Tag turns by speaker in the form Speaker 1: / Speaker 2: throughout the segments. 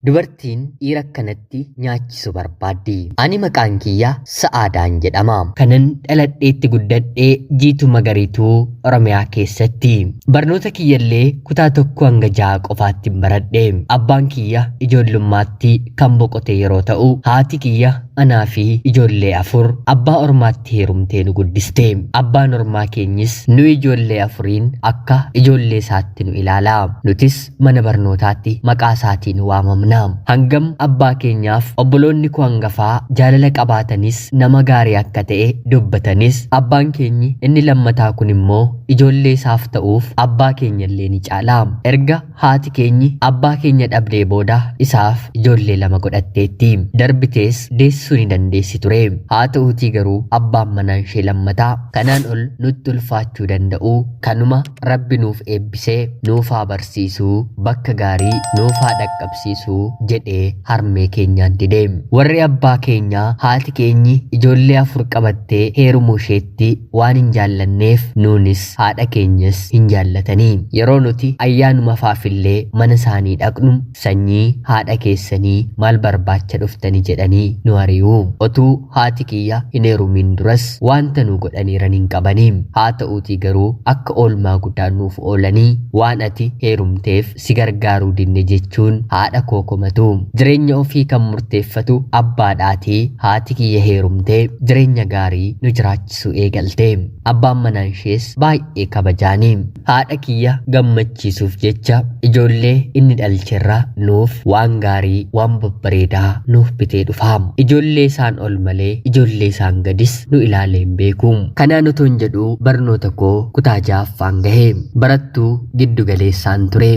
Speaker 1: Dubartiin dhiira akkanatti nyaachisu barbaaddi. Ani maqaan kiyya Sa'aadaan jedhama. Kanan dhaladheetti guddadhee Jiituu Magariituu Oromiyaa keessatti. Barnoota kiyyallee kutaa tokko hanga ja'a qofaatti baradhe. Abbaan kiyya ijoollummaatti kan boqote yeroo ta'u, haati kiyya anaa fi ijoollee afur abbaa ormaatti heerumtee nu guddiste. Abbaan ormaa keenyis nu ijoollee afuriin akka ijoollee isaatti nu ilaala. Nutis mana barnootaatti maqaa isaatiin waamamna. Hangam abbaa keenyaaf obboloonni koo hangafaa jaalala qabaatanis, nama gaarii akka ta'e dubbatanis, abbaan keenyi inni lammataa kun immoo ijoollee isaaf ta'uuf abbaa keenya illee ni caala. Erga haati keenyi abbaa keenya dhabdee booda isaaf ijoollee lama godhatteetti. Darbitees deessuu ni dandeessi ture. Haa ta'uutii garuu abbaan manaa ishee lammataa kanaan ol nutti ulfaachuu danda'u, kanuma Rabbi nuuf eebbisee nuufaa barsiisuu, bakka gaarii nuufaa dhaqqabsiisuu jedhee harmee keenyaan dide. Warri abbaa keenyaa haati keenyi ijoollee afur qabattee heerumuu isheetti waan hin jaallanneef nuunis haadha keenyas hin jaallatanii. Yeroo nuti ayyaanuma faafillee mana isaanii dhaqnu, sanyii haadha keessanii maal barbaacha dhuftani jedhanii nu ari'u. Otuu haati kiyya hin heerumin duras wanta nu godhaniiran hin qabanii. Haa ta'uutii garuu akka oolmaa guddaa nuuf oolanii, waan ati heerumteef si gargaaruu dinne jechuun haadha koo komatu. Jireenya ofii kan murteeffatu abbaadhaatii haati kiyya heerumtee jireenya gaarii nu jiraachisuu eegalte. Abbaan manaa ishees baay'ee kabajaani. Haadha kiyya gammachiisuuf jecha ijoollee inni dhalcherra nuuf waan gaarii, waan babbareedaa nuuf bitee dhufa. Ijoollee isaan ol malee ijoollee isaan gadis nu ilaalee hin beeku. Kanaan otoo hin jedhuu barnoota koo kutaa ja'affaan gahe. Barattuu giddu galeessaan ture.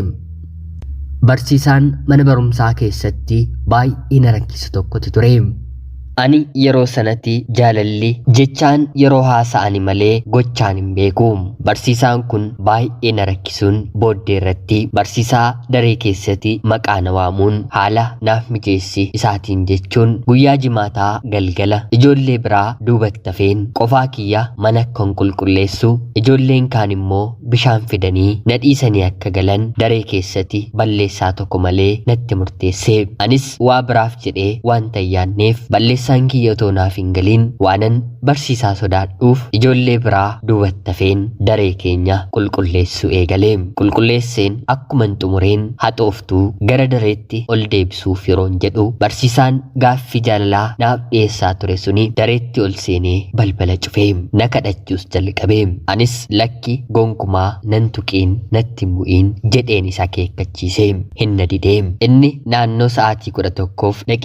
Speaker 1: Barsiisaan mana barumsaa keessatti baay'ee na rakkisu tokkotu ture. Ani yeroo sanatti jaalalli jechaan yeroo haasa'ani malee gochaan hin beeku. Barsiisaan kun baay'ee na rakkisuun booddee irratti barsiisaa daree keessatti maqaa na waamuun haala naaf mijeessi isaatiin jechuun, guyyaa jimaataa galgala ijoollee biraa duubatti hafeen qofaa kiyya mana akkan qulqulleessu, ijoolleen kaan immoo bishaan fidanii na dhiisanii akka galan daree keessatti balleessaa tokko malee natti murteesse. Anis waa biraaf jedhee wanta hin yaadneef, balleessaan kiyya otoo naaf hin galiin, waanan barsiisaa sodaadhuuf ijoollee biraa duubatti hafeen daree keenya qulqulleessuu eegale. Qulqulleesseen akkuman xumureen haxooftuu gara dareetti ol deebisuuf yeroon jedhu, barsiisaan gaaffii jaalalaa naaf dhiyeessaa ture suni dareetti ol seenee balbala cufe. Na kadhachuus jalqabe. Anis lakki, gonkumaa nan tuqiin, natti hin bu'iin jedheen isa akeekkachiise. Hin na dide. Inni naannoo sa'aatii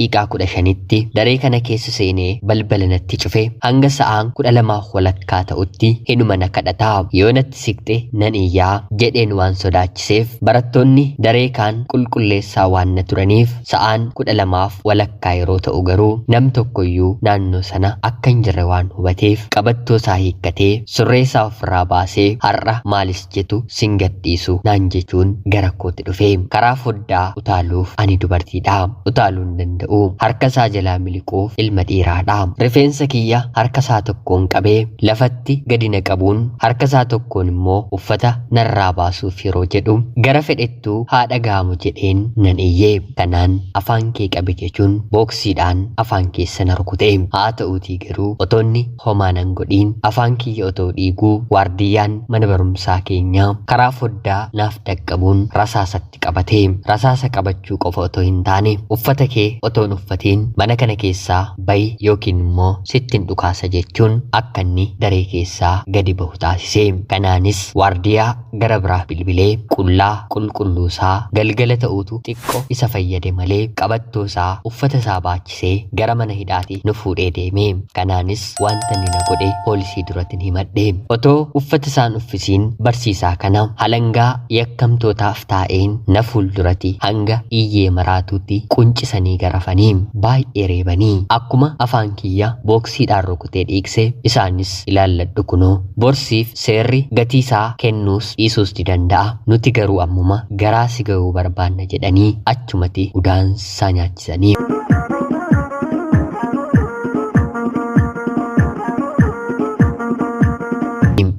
Speaker 1: 11:15tti daree kana keessa seenee balbala natti cufe. Hanga sa'aan 12:30 ta'utti hinuma na kadhata. Yoo natti siqxe nan iyyaa jedheen waan sodaachiseef, barattoonni daree kaan qulqulleessaa waan na turaniif, sa'aan 12:30 yeroo ta'u garuu nam tokkoyyuu naannoo sana akka hin jirre waan hubateef, qabattoo isaa hiikkatee surree isaa ofirraa baasee, har'a maalis jettu sin gadhiisu naan jechuun gara kootti dhufe. Karaa foddaa utaaluuf ani dubartiidha. Utaaluu hin danda'u. Harka isaa jalaa miliquuf ilma dhiiraadha. Rifeensa kiyya harka isaa tokkoon qabee lafatti gadi na qabuun, harka isaa tokkoon immoo uffata narraa baasuuf yeroo jedhu, gara fedhettuu haa dhaga'amu jedheen nan iyye. Kanaan afaan kee qabe jechuun booksiidhaan afaan keessa na rukute. Haa ta'uutii garuu otoonni homaa nan godhiin, afaan kiyya otoo dhiiguu, waardiyyaan mana barumsaa keenyaa karaa foddaa naaf dhaqqabuun rasaasatti qabate. Rasaasa qabachuu qofa otoo hin taane, uffata kee otoo hin uffatiin mana kana keessaa bahi yookiin immoo sittin dhukaasa jechuun akka inni daree keessaa gadi bahu taasise. Kanaanis waardiyaa gara biraa bilbilee, qullaa qulqulluusaa galgala ta'uutu xiqqo isa fayyade malee, qabattoo isaa uffata isaa baachisee gara mana hidhaati nu fuudhee deeme. Kanaanis wanta inni na godhe poolisii duratti himadhe. Otoo uffata isaan uffisiin barsiisaa kana halangaa yakkamtootaaf taa'een na fuulduratti hanga iyyee maraatuutti quncisanii garafanii baay'ee reebanii, akkuma afaan kiyya booksiidhaan rukutee dhiigse, isaanis ilaalladhu kunoo, borsiif seerri gatii isaa kennuus dhiisuus ni danda'a, nuti garuu ammuma garaa si ga'uu barbaanna jedhanii achumatti udaansaa nyaachisanii.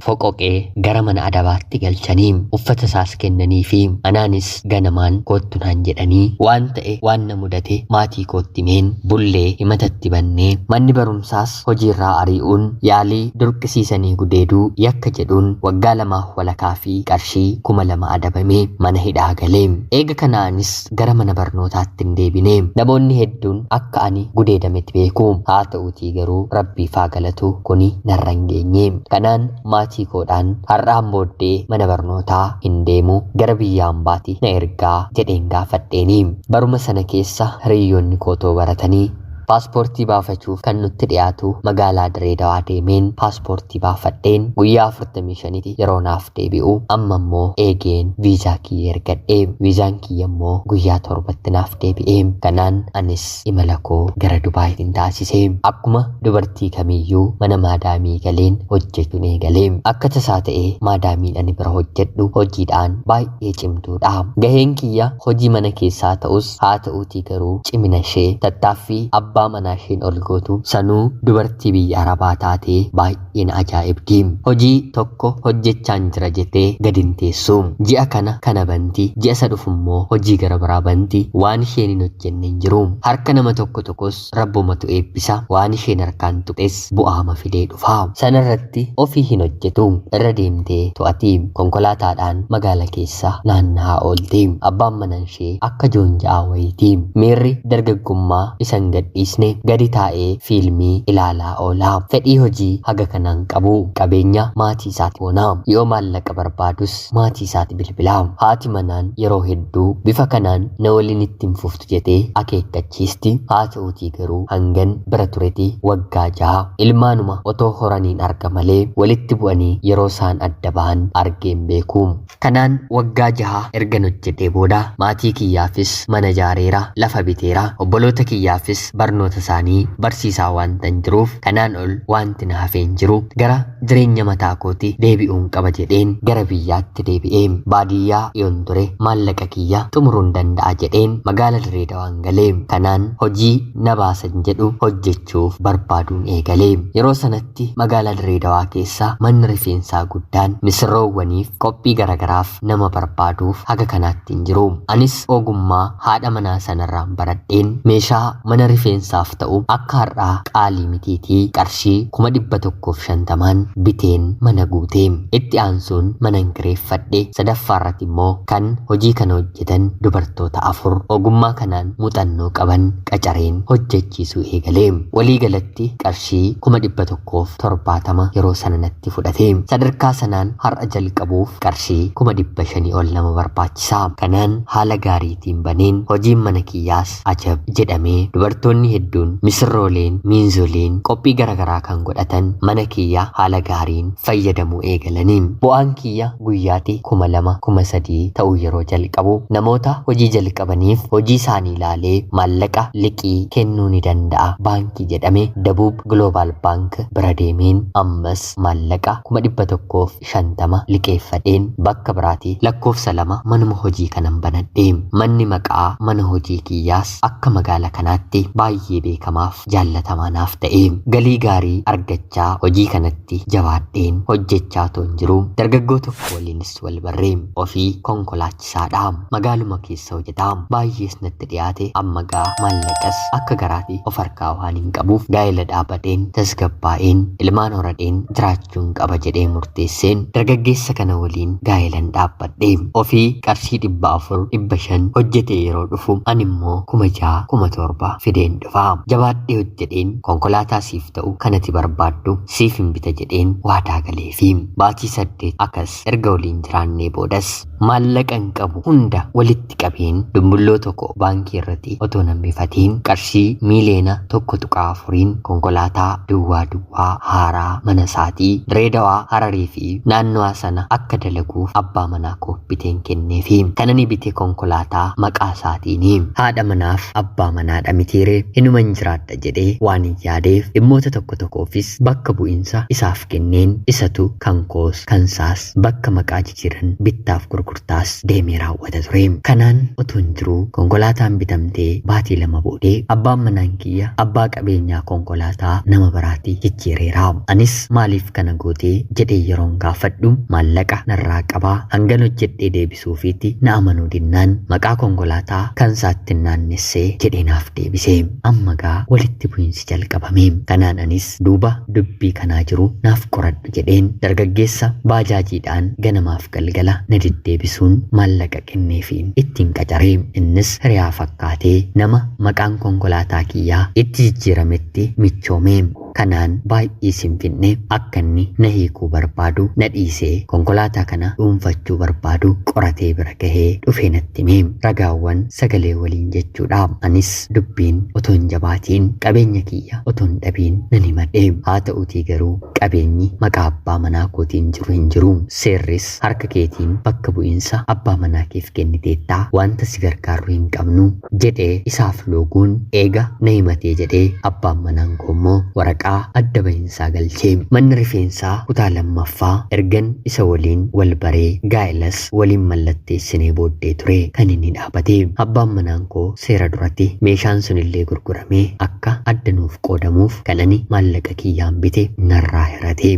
Speaker 1: Foqoqee gara mana adabaatti galchanii uffata isaas kennanii fi anaanis ganamaan koottu naan jedhanii waan ta'e waan na mudate maatii kootti meen bullee himatatti bannee manni barumsaas hojiirraa ari'uun yaalii durqisiisanii gudeeduu yakka jedhuun waggaa lamaaf walakaa fi qarshii 2000 adabamee mana hidhaa galee. Eega kanaanis gara mana barnootaatti hin deebine. Namoonni hedduun akka ani gudeedametti beeku. Haa ta'uutii garuu rabbiif haa galatu kuni narra hin geenye. Kanaan maatii koodhaan har'aan booddee mana barnootaa hin deemu gara biyya hambaatti na ergaa jedheen gaafadheeni. Baruma sana keessa hiriyyoonni kootoo baratanii paaspoortii baafachuuf kan nutti dhiyaatu magaalaa Diree Dawaa deemeen paaspoortii baafadheen guyyaa 45tti yeroo naaf deebi'u amma immoo eegeen viizaa kiyya ergadhe. Viizaan kiyya immoo guyyaa 7tti naaf deebi'e. Kanaan anis imala koo gara Dubaayitiin taasise. Akkuma dubartii kamiiyyuu mana maadaamii galeen hojjechuun eegale. Akka tasaa ta'ee maadaamiin ani bira hojjedhu hojiidhaan baay'ee cimtuudha. Gaheen kiyya hojii mana keessaa ta'us haa ta'uutii garuu cimina ishee tattaaffii abbaa manaa isheen ol gootu sanuu dubartii biyya Arabaa taatee baay'ee na ajaa'ibdi. Hojii tokko hojjechaan jira jettee gad hin teessu. Ji'a kana kana banti, ji'a isa dhufu immoo hojii gara biraa banti. Waan isheen hin hojjenne hin jiru. Harka nama tokko tokkos rabbumatu eebbisa. Waan isheen harkaan tuqes bu'aama fidee dhufa. Sanarratti ofii hin hojjetu. Irra deemtee to'ati. Konkolaataadhaan magaala keessa naanna'aa oolti. Abbaan manaa ishee akka joonja'aa wayiiti. Miirri dargaggummaa isan gadhiisne gadi taa'ee fiilmii ilaalaa oola. Fedhii hojii haga kanaan qabu. Qabeenya maatii isaati boona. Yoo maallaqa barbaadus maatii isaati bilbila. Haati manaan yeroo hedduu bifa kanaan na waliin ittiin fuftu jettee akeekkachiisti. Haa ta'uutii garuu hangan bira turetti waggaa 6 ilmaanuma otoo horaniin arga malee walitti bu'anii yeroo isaan adda bahan argeen beeku. Kanaan waggaa 6 ergan hojjedhee booda maatii kiyyaafis mana ijaareera, lafa biteera, obboloota kiyyaafis barnoota isaanii barsiisaa waantan jiruuf kanaan ol wanti na hafee hin jiru. Gara jireenya mataa kooti deebi'uun qaba jedheen gara biyyaatti deebi'ee. Baadiyyaa yoon ture maallaqa kiyya xumuruun danda'a jedheen magaala Dirree Dawaan galee. Kanaan hojii na baasan jedhu hojjechuuf barbaaduun eegale. Yeroo sanatti magaalaa Dirree Dawaa keessa manni rifeensaa guddaan misirroowwaniif qophii garagaraaf nama barbaaduuf haga kanaatti hin jiru. Anis ogummaa haadha manaa sanarraan baradheen meeshaa mana rifeensaaf ta'u akka har'aa qaalii mitiitii qarshii 150,000 biteen mana guute. Itti aansuun manan kireeffadhe. Sadaffaarratti immoo kan hojii kana hojjetan dubartoota 4 ogummaa kanaan muuxannoo qaban qacareen hojjechiisuu eegale. Walii galatti qarshii 170,000 yeroo sana natti fudhate. Sadarkaa sanaan har'a jalqabuuf qarshii 500,000 ol nama barbaachisa. Kanaan haala gaariitiin baneen hojiin mana kiyyaas ajab jedhamee dubartoonni hedduun misirrooleen, miinzoleen qophii garaagaraa kan godhatan mana kiyya haala gaariin fayyadamuu eegalanii. Bu'aan kiyya guyyaatti 2000 3000 ta'uu yeroo jalqabu namoota hojii jalqabaniif hojii isaanii ilaalee maallaqa liqii kennuu ni danda'a. Baankii jedhame Dabuub Global Bank bira deemeen ammas maallaqa 150,000 liqeeffadheen bakka biraatti lakkoofsa 2 manuma hojii kanan banadhe. Manni maqaa mana hojii kiyyaas akka magaala kanaatti baay'ee beekamaaf jaallatamaa naaf ta'e. Galii gaarii argachaa hojii kanatti jabaadheen hojjechaa toon jiru dargaggoo tokko waliinis wal barree. Ofii konkolaachisaadha. Magaaluma keessa hojjeta. Baay'ees natti dhiyaate. Amma gaa maallaqas akka garaatti of harkaa waan hin qabuuf gaa'ela dhaabadheen tasgabbaa'een ilmaan horadheen jiraachuun qaba jedhee murteesseen dargaggeessa kana waliin gaa'elan dhaabbadhe. Ofii qarshii 400 500 hojjetee yeroo dhufu ani immoo 6000 7000 fideen dhufa. Jabaadhee hojjedheen konkolaataa siif ta'u kanati barbaaddu siif hin bita jedheen waadaa galeefi. Baatii 8 akkas erga waliin jiraannee boodas maallaqa hin qabu hunda walitti qabeen dumbulloo tokko baankii irratti otoo nambifatiin qarshii miiliyoona 1.4 konkolaataa duwwaa duwwaa haaraa mana isaatii Dirree Dawaa Hararii fi naannawaa sana akka dalaguuf abbaa manaa koof biteen kenneefi. Kan ani bite konkolaataa maqaa isaatiini. Haadha manaaf abbaa manaadha mitiire. Inuman jiraadha jedhee waan hin yaadeef dhimmoota tokko tokkoofis bakka bu'iinsa isaaf kenneen isatu kan koos kan saas bakka maqaa jijjiiran bittaaf gurgurtaas deemee raawwata ture. Kanaan otoo hin jiruu konkolaataan bitamtee baatii 2 boodee abbaan manaan kiyya abbaa qabeenyaa konkolaataa nama biraatti jijjiireera. Anis maaliif kana gootee jedhee yeroon gaafadhu maallaqa narraa qabaa hangan hojjedhee deebisuufiitti na amanuu dinnaan maqaa konkolaataa kan isaatti naannessee jedhee naaf deebise. Amma gaa walitti bu'iinsi jalqabame. Kanaan anis duuba dubbii kanaa jiru naaf qoradhu jedheen dargaggeessa baajaajiidhaan ganamaaf galgala na deddeebisuun maallaqa kenneefiin ittiin qacare. Innis hiriyaa fakkaatee nama maqaan konkolaataa kiyyaa itti jijjiirametti michoome. Kanaan baay'ee sinfinne akka inni na hiikuu barbaadu na dhiisee konkolaataa kana dhuunfachuu barbaadu qoratee bira gahee dhufee natti hime. Ragaawwan sagalee waliin jechuudha. Anis dubbiin otoo hin jabaatiin qabeenya kiyya otoo hin dhabiin nan himadhe. Haa ta'uutii garuu qabeenyi maqaa abbaa manaa kootiin jiru hin jiru. Seerris harka keetiin bakka bu'iinsa abbaa manaa keef kenniteettaa wanta si gargaaru hin qabnu jedhee isaaf looguun eega na himatee jedhee abbaan manaan koo immoo waraqaa adda bahinsaa galchee. Manni rifeensaa kutaa 2ffaa ergan isa waliin wal baree gaa'ilas waliin mallatteessinee booddee ture kan inni dhaabate. Abbaan manaan koo seera duratti meeshaan sunillee gurguramee akka adda nuuf qoodamuuf kan ani maallaqa kiyyaan bite narraa hirate.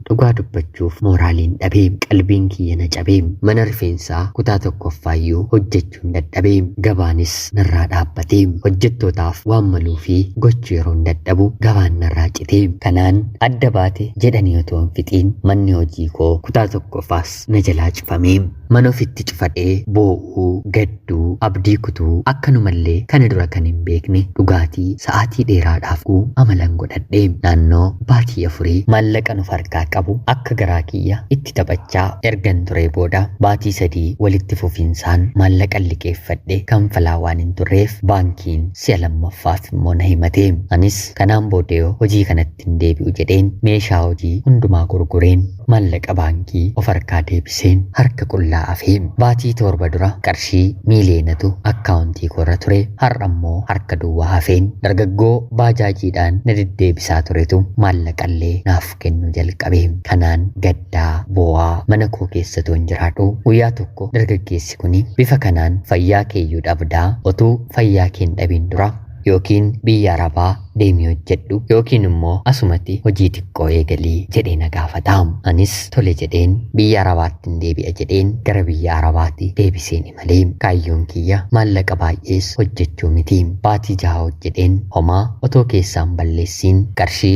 Speaker 1: Dhugaa dubbachuuf mooraaliin dhabee qalbiin kiyya na cabee mana rifeensaa kutaa tokkoffaayyuu hojjechuun dadhabee gabaanis narraa dhaabbatee hojjettootaaf waan maluu fi gochuu yeroon dadhabu gabaan narraa citee kanaan adda baate jedhanii otoo hin fixiin manni hojii koo kutaa tokkoffaas na jalaa cufamee mana ofitti cufadhee boo'uu gadduu abdii kutuu akkanumallee kana dura kan hin beekne dhugaatii sa'aatii dheeraadhaaf guu amalan godhadhe naannoo baatii 4 maallaqa nuuf harkaa qabu akka garaa kiyya itti taphachaa ergan turee booda baatii 3 walitti fufiinsaan maallaqa liqeeffadhe kanfalaa waan hin turreef baankiin si'a lammaffaaf immoo na himate. Anis kanaan booddee hojii kanatti hin deebi'u jedheen meeshaa hojii hundumaa gurgureen maallaqa baankii of harkaa deebiseen harka qullaa hafe. Baatii 7 dura qarshii miiliyoonatu akkaawuntii koorra ture har'a immoo harka duwwaa hafeen dargaggoo baajaajiidhaan na deddeebisaa turetu maallaqallee naaf kennuu jalqabe. Kanaan gaddaa boo'aa mana koo keessa toon jiraadhu guyyaa tokko dargaggeessi kuni bifa kanaan fayyaa keeyyuu dhabdaa otuu fayyaa kee hin dhabiin dura yookiin biyya Arabaa deemii hojjedhu yookiin immoo asumatti hojii xiqqoo eegalii jedhee na gaafata. Anis tole jedheen biyya Arabaatti hin deebi'a jedheen gara biyya Arabaatti deebiseen malee kaayyoon kiyya maallaqa baay'ees hojjechuu miti. Baatii 6 hojjedheen homaa otoo keessaan balleessiin qarshii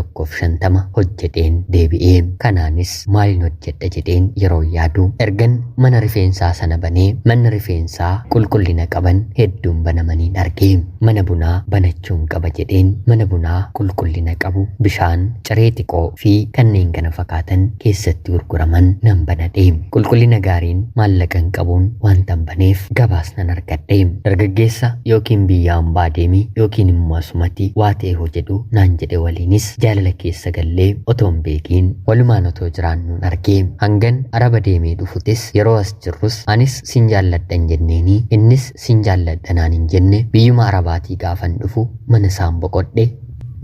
Speaker 1: 150,000 hojjedheen deebi'ee. Kanaanis maalin hojjedha jedheen yeroo yaadu ergan mana rifeensaa sana banee manni rifeensaa qulqullina qaban hedduun banamaniin arge. Mana bunaa banachuun qaba jedheen mana bunaa qulqullina qabu bishaan ciree xiqqoo fi kanneen kana fakkaatan keessatti gurguraman nan banadhe. Qulqullina gaariin maallaqa hin qabuun wanta hin baneef gabaas nan argadhe. Dargaggeessa yookiin biyya hambaa deemi yookiin immoo asumatti waa ta'e hojjedhu naan jedhe waliinis jaalala keessa gallee otoo hin beekiin walumaan otoo jiraannuun arge. Hangan Araba deemee dhufutis yeroo as jirrus anis sin jaalladha hin jenneeni innis sin jaalladha naan hin jenne. Biyyuma Arabaatii gaafan dhufu mana isaan boqodhe.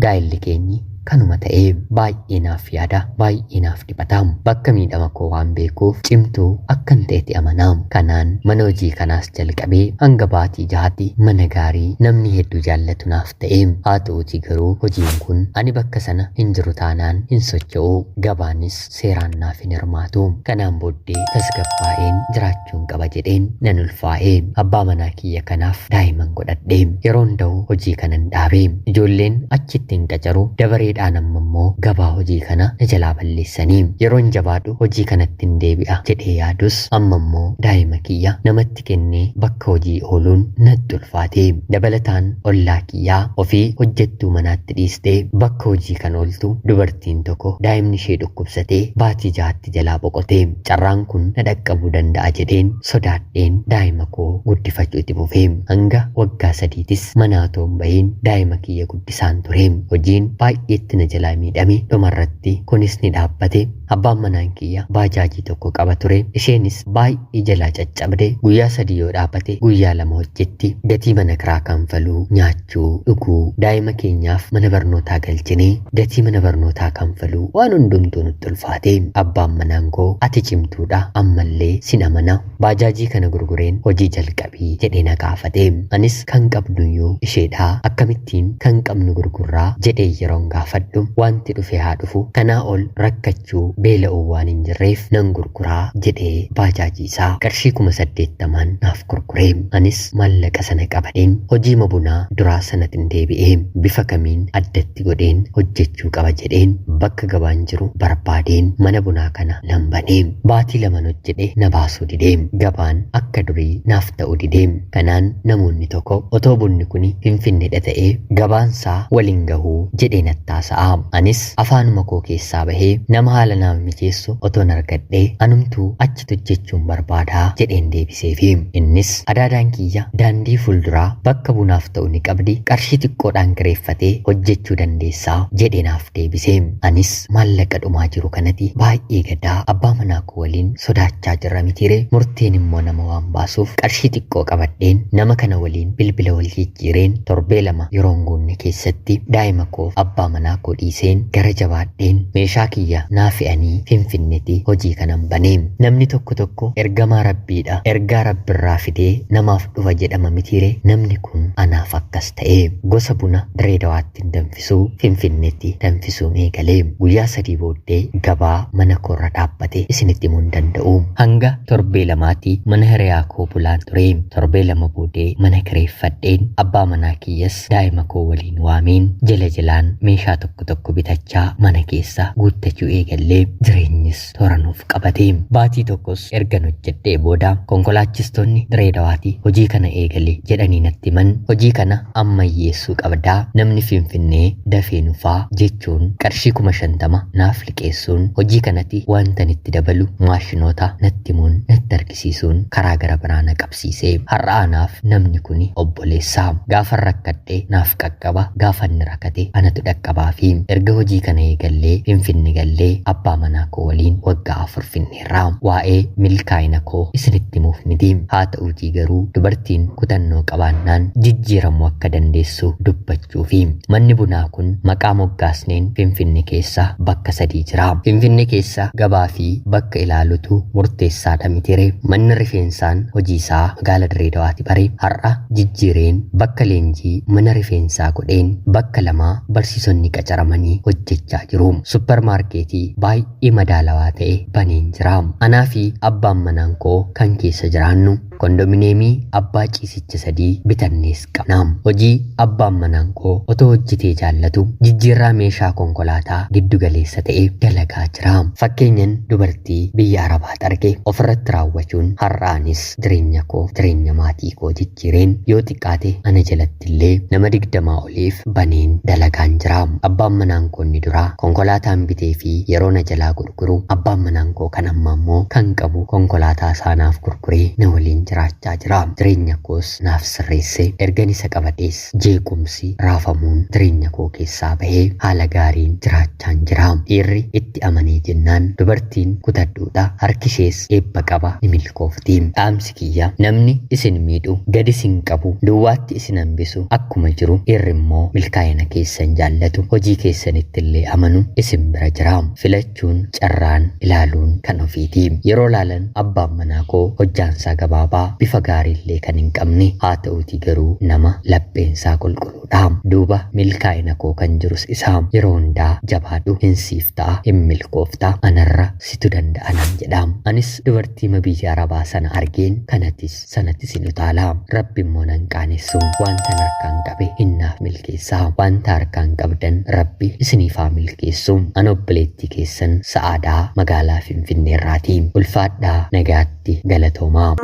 Speaker 1: Gaa'elli keenyi kanuma ta'ee baay'ee naaf yaada, baay'ee naaf dhiphata. Bakka miidhama koo waan beekuuf cimtuu akkan ta'etti amanaa. Kanaan mana hojii kanaas jalqabee hanga baatii 6tti mana gaarii namni hedduu jaallatu naaf ta'e. Haa ta'uutii garuu hojiin kun ani bakka sana hin jiru taanaan hin socho'u, gabaanis seeraan naaf hin hirmaatu. Kanaan booddee tasgabbaa'een jiraachuun qaba jedheen nan ulfaa'e. Abbaa manaa kiyya kanaaf daa'iman godhadhe. Yeroon da'u hojii kanan dhaabe. Ijoolleen achitti hin qacaru dabaree dhaan amma immoo gabaa hojii kana na jalaa balleessanii. Yeroon jabaadhu hojii kanatti hin deebi'a jedhee yaadus amma immoo daa'ima kiyya namatti kennee bakka hojii ooluun natti ulfaate. Dabalataan ollaa kiyyaa ofii hojjettuu manaatti dhiistee bakka hojii kan ooltu dubartiin tokko daa'imni ishee dhukkubsatee baatii 6tti jalaa boqote. Carraan kun na dhaqqabuu danda'a jedheen sodaadheen daa'ima koo guddifachuu itti fufe. Hanga waggaa 3tis mana otoo hin bahiin daa'ima kiyya guddisaan ture. Hojiin baay'eetti na jalaa miidhame. Dhumarratti kunis ni dhaabbate. Abbaan manaan kiyya baajaajii tokko qaba ture. Isheenis baay'ee jalaa caccabde. Guyyaa 3 yoo dhaabate guyyaa 2 hojjetti. Gatii mana kiraa kanfaluu, nyaachuu, dhuguu, daa'ima keenyaaf mana barnootaa galchinee gatii mana barnootaa kanfaluu waan hundumtuu nutti ulfaate. Abbaan manaan koo ati cimtuudha, ammallee sin amana, baajaajii kana gurgureen hojii jalqabii jedhee na gaafate. Anis kan qabnuyyuu isheedha, akkamittiin kan qabnu gurgurraa jedhee yeroon gaafadhu, wanti dhufe haa dhufu, kanaa ol rakkachuu beela'uu waan hin jirreef nan gurguraa jedhee baajaajii isaa qarshii 80,000 naaf gurgure. Anis maallaqa sana qabadheen hojii bunaa duraa sanatin deebi'ee bifa kamiin addatti godheen hojjechuu qaba jedheen bakka gabaan jiru barbaadeen mana bunaa kana nan banee. Baatii 2 hojjedhe na baasuu didee, gabaan akka durii naaf ta'uu didee. Kanaan namoonni tokko otoo bunni kuni Finfinneedha ta'ee gabaansaa waliin gahuu jedhee nattaasa'a. Anis afaanuma koo keessaa bahee nama haala naaf mijeessu otoon argadhee anumtuu achitti hojjechuun barbaadaa jedheen deebiseefi. Innis adaadaan kiyya daandii fuulduraa bakka bunaaf ta'u ni qabdi, qarshii xiqqoodhaan kireeffatee hojjechuu dandeessaa jedhee naaf deebise. Anis maallaqa dhumaa jiru kanatti baay'ee gadaa abbaa manaa koo waliin sodaachaa jirra mitiire, murteen immoo nama waan baasuuf qarshii xiqqoo qabadheen nama kana waliin bilbila wal jijjiireen torbee 2 yeroon guunne keessatti daa'ima koof abbaa manaa koo dhiiseen gara jabaadheen meeshaa kiyya naa fe'anii Finfinneetti hojii kanan banee. Namni tokko tokko ergamaa rabbiidha, ergaa rabbirraa fidee namaaf dhufa jedhama mitiire, namni kun anaaf akkas ta'e. Gosa buna Direedawaatti danfisuu Finfinneetti danfisuun eegalee. Guyyaa 3 booddee gabaa mana koorra dhaabbate isinitti himuu hin danda'u. Hanga torbee 2tti mana hiriyaa koo bulaan ture. Torbee 2 booddee mana kireeffadheen abbaa manaa kiyyas daa'ima koo waliin waameen jala jalaan meeshaa tokko tokko bitachaa mana keessa guuttachuu eegallee jireenyis toora nuuf qabate. Baatii tokkos ergan hojjedhee booda konkolaachistoonni Direedawaati hojii kana eegale jedhanii natti himan. Hojii kana ammayyeessuu qabdaa, namni Finfinnee dafee nufaa jechuun qarshii 50,000 naaf liqeessuun hojii kanatti wantan itti dabalu maashinoota natti himuun natti argisiisuun karaa gara biraa na qabsiise. Har'a anaaf namni kuni obboleessaa. Gaafan rakkadhe naaf qaqqaba, gaafan inni rakkate anatu dhaqqabaa fi erga hojii kana eegallee Finfinne gallee abbaa manaa koo waliin waggaa 4 finneerra. Waa'ee milkaa'ina koo isinitti himuuf miti. Haa ta'uutii garuu dubartiin kutannoo qabaannaan jijjiiramuu akka dandeessu dubbachuufi. Manni bunaa kun maqaa moggaasneen Finfinne keessa bakka 3 jira. Finfinne keessa gabaa fi bakka ilaalutu murteessaadha mitire. Manni rifeensaan hojii isaa magaala Direedawaati bare har'a jijjiireen bakka leenjii mana rifeensaa godheen bakka 2 barsiisonni qacaramanii hojjechaa jiru. Suppermaarkeetii baay'ee madaalawaa ta'e baneen jira. Anaa fi abbaan manaan koo kan keessa jiraannu kondominiyeemii abbaa ciisicha 3 bitannees qabna. Hojii abbaan manaan koo otoo hojjetee jaallatu jijjiirraa meeshaa konkolaataa giddu galeessa ta'e dalagaa jira. Fakkeenyan dubartii biyya Arabaatti arge ofirratti raawwachuun har'aanis jireenya koo jireenya maatii koo jijjiireen yoo xiqqaate ana jalatti illee nama 20 oliif baneen dalagaan jira. Abbaan manaan koo inni duraa konkolaataan bitee fi yeroo na jalaa gurguru, abbaan manaan koo kan ammaa immoo kan qabu konkolaataa isaa naaf gurguree na waliin jiraachaa jira. Jireenya koos naaf sirreesse. Ergan isa qabadhees jeequmsi raafamuun jireenya koo keessaa bahee haala gaariin jiraachaan jira. Dhiirri itti amanee jennaan dubartiin kutadhuudha, harki ishees eebba qaba, ni milkoofti. Dhaamsi kiyya, namni isin miidhu, gadi isin qabu, duwwaatti isin hambisu akkuma jiru, dhiirri immoo milkaa'ina keessan jaallatu, hojii keessanitti illee amanu isin bira jira. Filachuun, carraan ilaaluun kan ofiiti. Yeroo laalan abbaan manaa koo hojjaansaa gabaabaa, bifa gaariillee kan hin qabne, haa ta'uutii garuu nama lapheensaa qulqulluudha. Duuba milkaa'ina koo kan jirus isaa. Yeroo hundaa jabaadhu, hin siif ta'a, hin milkoofta, anarra situ danda'a naan jedha. Anis dubartii biyya Arabaa sana argeen kanatis sanattis hin utaala. Rabbi immoo nan qaanessu. Wanta harkaan qabe hinnaaf milkeessa. Wanta harkaan qabdan Rabbi isiniif haa milkeessu. Ana obboleettii keessan Sa'aadaa magaalaa Finfinneerraati. Ulfaadhaa, nagaatti, galatoomaa.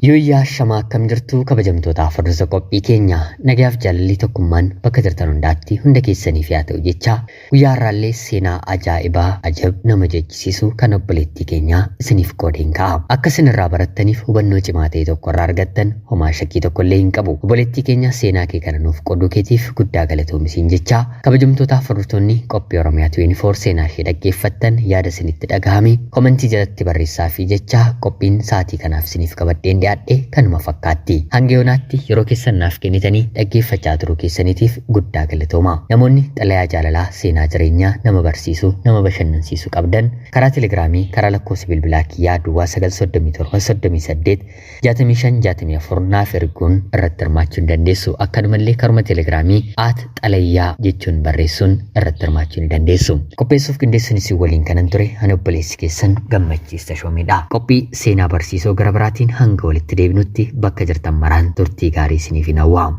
Speaker 1: Yooyyaa shamaa, akkam jirtu kabajamtootaaf hordoftoota qophii keenya? Nagaaf jaalalli tokkummaan bakka jirtan hundaatti hunda keessaniif yaa ta'u jecha, guyyaa har'aallee seenaa ajaa'ibaa ajab nama jechisiisu kan obboleettii keenyaa isiniif qoodeen ka'a. Akka isin irraa barattaniif hubannoo cimaa ta'e tokko irraa argattan homaa shakkii tokko illee hin qabu. Obboleettii keenya, seenaa kee kana nuuf qooduu keetiif guddaa galatoomi jecha, kabajamtootaaf hordoftoonni qophii Oromiyaa 24 seenaa ishee dhaggeeffattan yaada isinitti dhagahame komentii jalatti barreessaa fi jecha, qophiin sa'aatii kanaaf isiniif qabadheen dhiyaadhe kanuma fakkaatti. Hanga yoonaatti yeroo keessan naaf kennitanii dhaggeeffachaa turuu keessaniitiif guddaa galatooma. Namoonni xalayaa jaalalaa, seenaa jireenyaa nama barsiisu, nama bashannansiisu qabdan karaa Telegiraamii, karaa lakkoofsa bilbilaa kiyyaa duwwaa 937 38 65 64 naaf erguun irratti hirmaachuu ni dandeessu. Akkanumallee karuma Telegiraamii @xalayaa jechuun barreessuun irratti hirmaachuu ni dandeessu. Qopheessuuf qindeessuun isin waliin kanan ture ani obboleessi keessan Gammachiis Tashoomeedha. Qophii seenaa barsiisoo gara biraatiin hanga walitti deebinutti bakka jirtan maraan turtii gaarii isiniif hin hawwa.